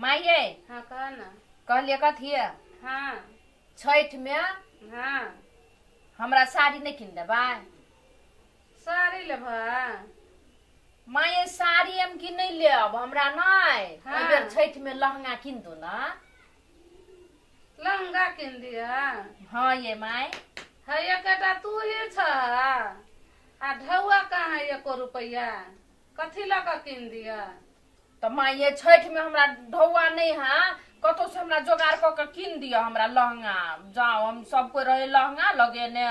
माइये। हाँ, कह ना। कहलिए कथी? हाँ। छठि में हमरा साड़ी नहीं किन देबै? साड़ी लेबह? माये, साड़ी हम की नहीं लेब, हमरा नहीं। हाँ। एहि बेर छठि में लहंगा किन दू ना। लहंगा किन दिया? हाँ ये my. है, एकेटा तू ही छ आ ढौआ कहाँ है? एको रुपैआ कथी लऽ कऽ किन दिया? तऽ माये, छठि में हमरा ढौआ नहीं है, कतौ से हमरा जोगाड़ कऽ के किन दिअ हमरा लहंगा। जाओ, हम सब कोई रहे लहंगा लगेने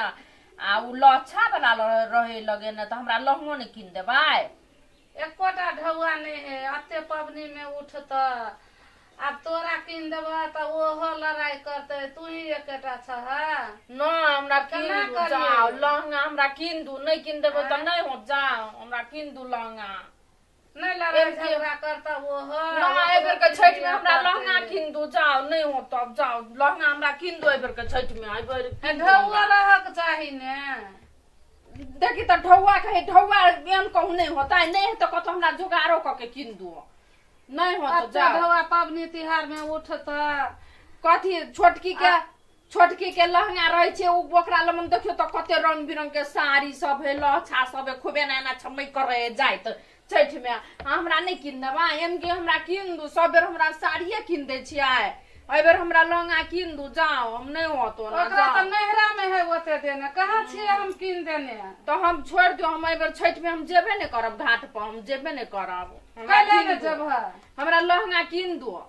आ उ लच्छा वाला रहे लगेने, तऽ हमरा लहंगो नहीं किन देबै? एकोटा ढौआ नहीं है। अते पबनी में उठत, आब तोरा किन देबह तऽ ओहो लड़ाई करतै। तू ही एकेटा छह। न, हमरा किन केना दू। करियै? जाओ, लहंगा हमरा किन दू। नहीं किन देबै तऽ आँय? नहीं होत। जाओ, हमरा किन दू लहंगा। नहीं, लड़ाई एम के- झगड़ा करता ओहो। न, एहि बेर के छठि में हमरा लहंगा किन दू। जाओ, नहीं होत तब। जाओ, लहंगा हमरा किन दू एहि बेर के छठि में, एहि बेर किन दू ढौआ हमरा। रहक चाही ने। देखी तऽ, ढौआ कहे, ढौआ एहन कहूँ नहीं होता। नहीं है तऽ कतौ हमरा जोगाड़ो कऽ के किन दू। नहीं होत। अते जाओ। ढौआ पबनी तिहार में उठत। कथी, छोटकी के लहंगा रहै छै उ, ओकरा लगन देखियौ तऽ कते रंग बिरंग के साड़ी सब है, लहछा सब है, खूब एना एना छमैक करे जाइत छठि में। आ हमरा नहि कीन देबै? एम के हमरा कीन दू। सब बेर हमरा साड़िये कीन दै छियै, एहि बेर हमरा लहंगा कीन दू। जाओ, हम नहि होत ओना। ओकरा तऽ जाओ। नैहरा में है ओते देने, कहाँ छियै हम किन देने? तऽ हम छोड़ि दियौ, हम एहि बेर छठि में हम जेबे नहि करब घाट पर, हम जेबे नहि करब। हमरा कैले कीन ने दू। जेबह? हमरा लहंगा कीन दू।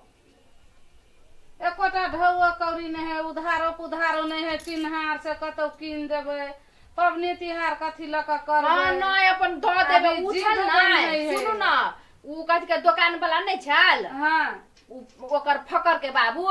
एकोटा ढौआ कौड़ी नहि है, उधारो पुधारो नहि है चिन्हार से कतौ किन देबै। पबनी तिहार कथी लऽ कऽ हाँ। करबै? नहि, अपन दऽ देबै। अभी उ जिद छल बन्है ने है। सुनू ने, उ कथी के दोकान वाला नहि छल? ओकर फकर के बाबू।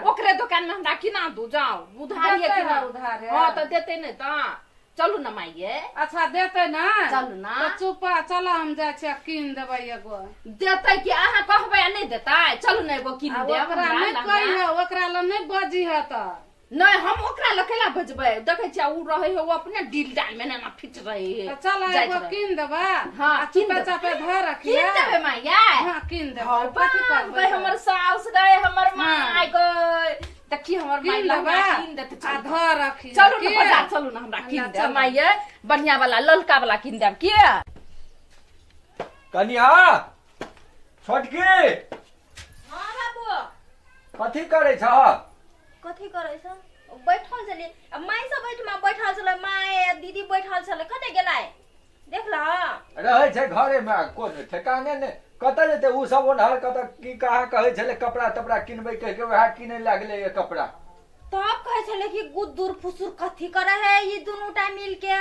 ओकरे दोकान में हमरा किना दू। जाओ, उधारिये देतै किना। ने उधारे? हाँ, तऽ देतै नहि तऽ चलू ने माइये। अच्छा, देतै ने? चलू ने। तऽ चुप, चल, हम जाइ छियै, किन देबै एगो। देतै कि अहाँ कहबै आ नहि देतै? चलू ने, एगो किन आ देब ओकरा हमरा नहि लहंगा। कहिहे, ओकरा लग नहि बजिहे तऽ। नहि, हम ओकरा लग केला बजबै? देखै छियै, उ रहै है, ओ अपने डील डाल में एना फिट रहै है। तऽ चल, जाइत एगो रहै। किन देबै। हाँ, आ किन चुपे देबै। चापे धर रखिहे। किन देबै माइया? हाँ, किन देबै। कथी करबै? गई हमर साउस, गई हमर माय, गई देखी हमर माय। किन लहंगा देबै किन देतै। आ चलू। धर रखिहे। चलू ने की? बाजार चलू ने, हमरा किन ला, देब चलू। माइये, बढ़िया वाला, ललका वाला किन देब के। कनिया, छोटकी। हाँ बाबू। कथी करै छह? कथी करै छ, बैठल छलियै आ माय सब एहिठमा बैठल छलै, माय आ दीदी बैठल छलै। कतऽ गेलै, देख ल। रहै छै घरे मे, कोन ठेकाने ने, कतऽ जेतै ओ सब ओनहर। कतऽ की कहाँ कहै छलै, कपड़ा तपड़ा किनबै कहि के, वएह किनै लागलै ये कपड़ा। तब कहै छलै कि गुदुर फुसुर कथी करे है ई दुनू टा मिल के।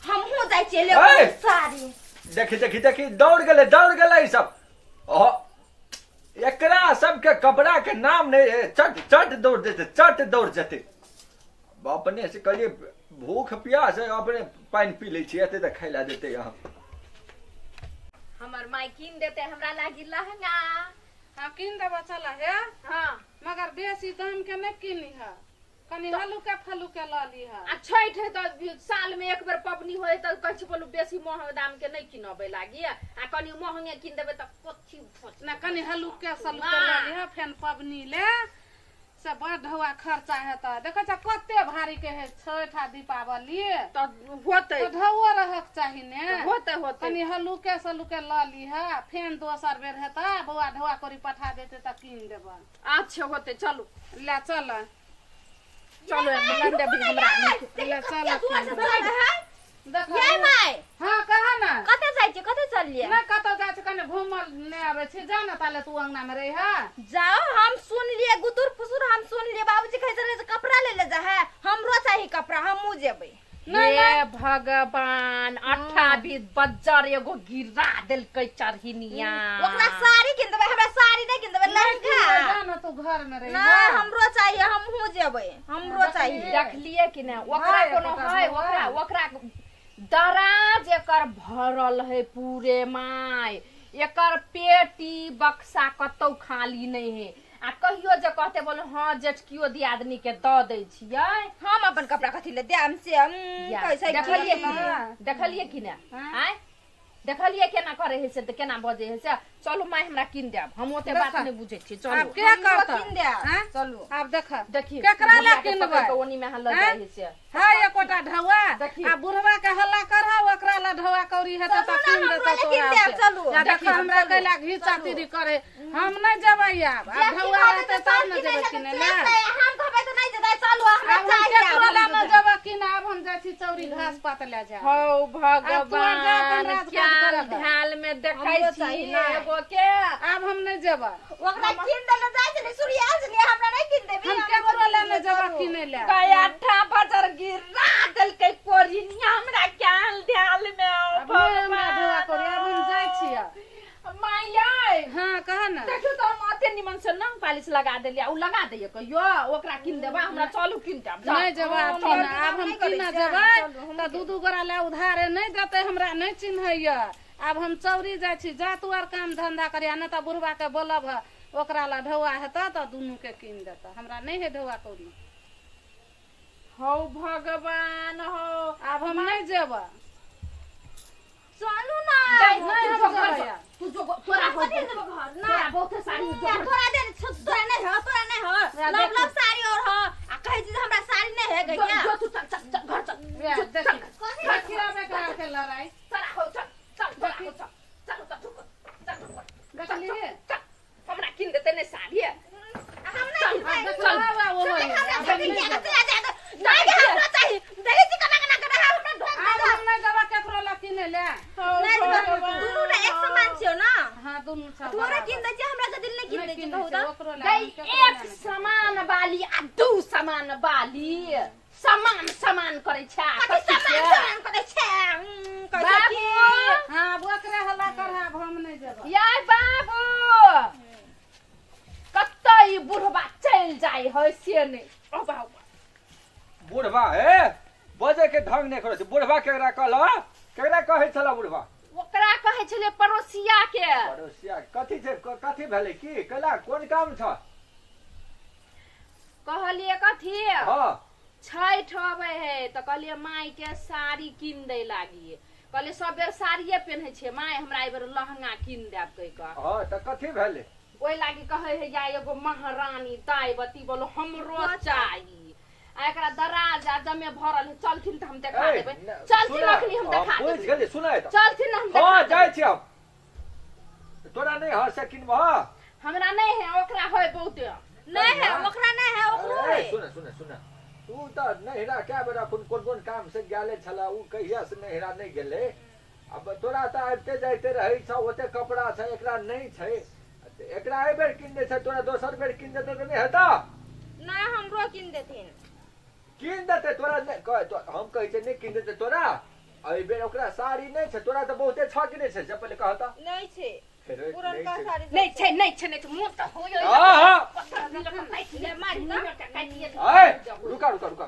हमहूँ जाइ छियै लेबै ऐ! साड़ी। देखी देखी देखी, दौड़ गेलै, दौड़ गेलै ई सब। ओहो, एकरा सबके कपड़ा के नाम नहीं है, चट चट दौड़ जेतै, चट दौड़ जेतै। अपने से कहलिए भूख प्यास है, अपने पानि पी लै छी, एते तऽ खाइ लए देतै अहाँ। हमर माय कीन देतै हमरा लागी लहंगा। हाँ, किन देबऽ, चल हे। मगर बेसी दाम के नहि किनिह, कनि हलुके फलुके लऽ लिह। आ छठि है तऽ साल में एक बेर पबनी होय तऽ कहै छी, बोलू, बेसी महग दाम के नहि किनबै लागी, आ कनि महंगे कीन देबै तऽ कथी? ने, कनि हलुके सलुके लऽ लिह। फेन पबनी ले से बड़ ढौआ खर्चा हेतऽ। देखै छ कते भारी के है छठि आ दीपावली। तऽ होतै। तऽ ढौओ रहक चाही ने। होतै, होतै। कनि हलुके सलुके लऽ लिह, फेन दोसर बेर हेतऽ, बौआ ढौआ करी पठा देतै तऽ कीन देबऽ। अच्छा, होतै, चलू। ले चल। चलू, कीन देबही हमरा। ले चल। जोर से चल है। देख। ये माय। हाँ, कहा ना। कतऽ जाइ छियै, कतऽ चललियै? नहि, कतऽ जाइ छी, कनि घूमल नहि आबै छी। जा ने ताले, तू अंगना में रही। जाओ, हम सुनलियै गुदुर फुसुर, हम सुनलियै बाबूजी कहै छलै जे कपड़ा ले ले जा है। हमरो चाही कपड़ा, हमहूँ जेबै। हे भगवान, अठा भी बज्जर एगो गिरा देलकै चरहिनिया। ओकरा साड़ी किन देबै, हमरा साड़ी नहि किन देबै, लहंगा। जा ने, तू घर में रही। नहि, हमरो चाहिए, हमहूँ जेबै, हमरो चाहिए। देखलिए कि नहि? ओकरा है, कोनो ओकरा है? है। ओकरा ओकरा दराज एकर भरल है पूरे माय, एकर पेटी बक्सा कतौ खाली नहीं है। आ कहियो जे कहते, बोलो, हाँ, जेठकियो दियादनी के दऽ दै छियै। हम अपन कपड़ा कथी ले देम से हम? या, कैसे? देखलिए कि हाँ। नहि? देखलिए कि नहि? हाँ। आँय। देखलियै केना करे है से तऽ केना बजै है से। चलू माय, हमरा कीन देब, हम ओते बात देखा। नहि बुझै छी। आब चलू। के हमरो करतै? कीन देब। आँय? चलू। आब देख। देखी, केकरा ला बुढ़िया के किनबै? पकड़ि कऽ ओनी में अहाँ लऽ आँय? जाइ है से। है एकोटा ढौआ? देखी। आ बुढ़वा के हल्ला करह, ओकरा ला ढौआ कौड़ी हेतै चलू तऽ ने, कीन हमरो देतौ ला कीन तोरा देब, से। चलू। या देख, देखी, हमरा चलू, कैला घीचा चलू। तीरी करे, हम नहि जेबै आब। जे आब की ढौआ कहबै रहतै तऽ तब सब ने किनै जेबै लए किनै तऽ लए। चलतै। हम कहबै तऽ नहि जेतै। चलू, हमरा आब हम चाही आब। केकरो ला नहि जेबै किन, आब हम जाइ छी चौरी घास पात लए जाय। हौ आब तू आर जा अपन भगवान, राज काज क्या करऽ गऽ। ध्यान में देखै हमरो छी चाही ने। एगो के। आब हम नहि जेबै। ओकरा कीन देले जाइ छलै, सुरियाल छलै, हमरा नहि कीन देबी? हम हमरो केकरो ला कीन नहि दिअ, जेबै चलू। किनै लए। कयाठा बजर गिरा देलकै कोरिनिया हमरा ज्ञान ध्यान में। आब नहि हमरा ढौआ कौड़ी, आब हम जाइ छियै। माय। हँ, कह ने। देखियौ तऽ, हम अते निमन से नंग पालिश लगा देलियै, उ लगा दैया कहियो? ओकरा कीन देबा हमरा, चलू कीन देब, जाउ। नहि जेबै आब चलू, कीनऽ। आब हम नहि करै कीनऽ छियै, जेबै चलू, हम तऽ दू दू गोरा लए उधारे नहि देतै, हमरा नहि चिन्हैया। आब हम चौरी जाइ छी, जा तू आर काम धंधा करिया, नहि तऽ बुढ़वा के बोलब ह, ओकरा लए ढौआ हेतऽ तऽ दुनू के कीन देतऽ। हमरा नहि है ढौआ कौड़ी। हौ भगवान हौ। आब हम नहि जेबै। चलू ना। जाइ, नहि तू हम जो घर जेबै जो। आब। तू जो तोरा हो कथी देबो घर? ना। तोरा बहुते साड़ी हो, जो घर। तोरा दे, तोरा नहीं हो, तोरा नहीं हो। तोरा लव देख। लव साड़ी और हो आ कहै छी जे हमरा साड़ी नहीं है। जो गैया। जो तू चल, चल चल घर चल। वएह, जो, देखी। चल। देखी आब एकरा आरके लड़ाई। तोरा हो, चल चल, तोरा हो, चल चल चल, झुक चल, झुक। देखलियै? चल, हमरा कीन देते नहि साड़ी? हम नहीं आब खिलाएब। देखो, आब आब ओहो देख, हमरा आब हम कथी नहि किया जेबै। चला जाए तो नहीं गे, हमरा चाही। देखै छी केना केना करे हमरा ढोक। आब हम नहि जेबै केकरो लए किनै लए। नहीं देबै। दुनू ने एक समान छियौ ना? हँ, दुनू छ। तोरा कीन दै छियै, हमरा के दिल नहि कीन नहि दै छै। किनै कहू छै तऽ। ओकरो लए। गई हम केकरो लए एक नहि। समान बाली आ दू समान बाली, समान समान करै छै। कथी समान समान करै छै? कहै छै बाबू। की? हँ, आब ओकरे हल्ला कर, आब हम नहि जेबै। याय बाबू, कतऽ ई बुढ़बा चलि जाइ है से नहि। ओ बाबू। बुढ़बा हे, बजै के ढंग नहि करै छै। बुढ़बा केकरा कहल? केकरा कहै छला बुढ़बा? ओकरा कहै छलै पड़ोसिया के। पड़ोसिया कथी छै? कथी भेलै? की कैला, कोन काम छ? कहलियै कथी? हँ। छठि अबै है तऽ कहलियै माय के साड़ी कीन दै लागी। कहलियै सब बेर साड़िये पेन्है छियै माय, हमरा एहि बेर लहंगा कीन देब कहि कऽ। हँ, तऽ कथी भेलै? ओहि लागी कहै है या एगो महारानी दाइ बती बोलो, हमरो चाही। आ एकरा दराज आ जमे भरल है, चलथिन तऽ हम देखा ए, देबै। न- चलथिन सुना, अखनी हम देखा बुझि देबै। गेली, सुनाय तऽ। चलथिन, हम देखा हँ, देबै। जाइ छी हम। तोरा नहि हर से किनबह? हमरा नहि है, ओकरा है बहुते। नहीं है, ओकरा नहीं है, ओकरो ए, है। सुन सुन सुन, तू तऽ नहिरा कए बेर अखन कोन कोन काम से गेले छला, उ कहिया से नहिरा नहि गेलै। अब तोरा तऽ आबिते जाइते रहै छौ, ओते कपड़ा छै, एकरा नहि छै। एकरा एहि बेर कीन दै छै, तोरा दोसर बेर कीन देतौ तऽ नहि हेतौ? ना, हमरो कीन देथिन। कीन देतै तोरा नहि हम कहै छियै, नहि कीन देतै तोरा एहि बेर? ओकरा साड़ी नहि छै, तोरा तऽ बहुते छ कि नहि छै, से पहिले कहता। नहीं छै। फेर पुरनका नहि छै। साड़ी सब। नहि छै, नहि छै, नहि छै, मुँह तऽ होय। हँ हँ। ए, रुका रुका रुका,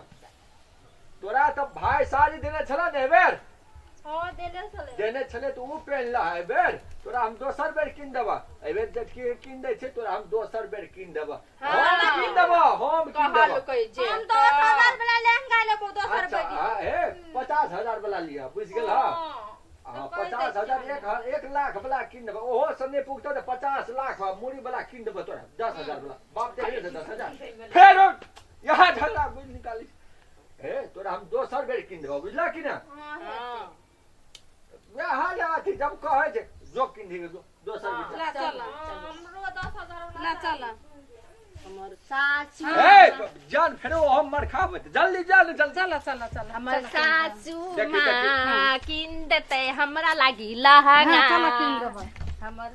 तोरा तऽ भाय साड़ी देने छला ने एहि बेर? हाँ, देले छलै। देने छलै तऽ ओ पेन्हला। एहि बेर तोरा हम दोसर बेर कीन देबह। एहि बेर जे कीन दै छै तोरा, हम दोसर बेर कीन देबह। हम कीन देबह, हम कीन देबह। कहलकै जे हम 10,000 वाला लहंगा लेबो दोसर अच्छा बेरी। हाँ, हे, 50,000 वाला लिअ, बुझि गेल? हँ। हाँ। हाँ। तऽ कहि दै 50,000 छियै। 1 लाख वाला कीन देबह। ओहो से नहि पुगतौ तऽ 50 लाख मूड़ी वाला कीन देबह तोरा, 10,000 वाला। बाप देखे छै 10,000, फेर यहाँ झगड़ा बुझि निकाली। हे, तोरा हम दोसर बेर कीन देबह, बुझला कि ना? हाँ, हाँ। वएह हाल अथी जब कहै छै, जो कीन दिहे जो दोसर बेर। ला चल। हाँ, हमरो 10,000 वाला। ला चल। हमर सासू। ए जान, फेरो हम मर खाबे, जल्दी जल्दी जल्दी। चल चल चल। हमर सासू देखी, देखी। माँ कीन देतै हमरा लागी लहंगा। हाँ, चल कीन देबै। हमर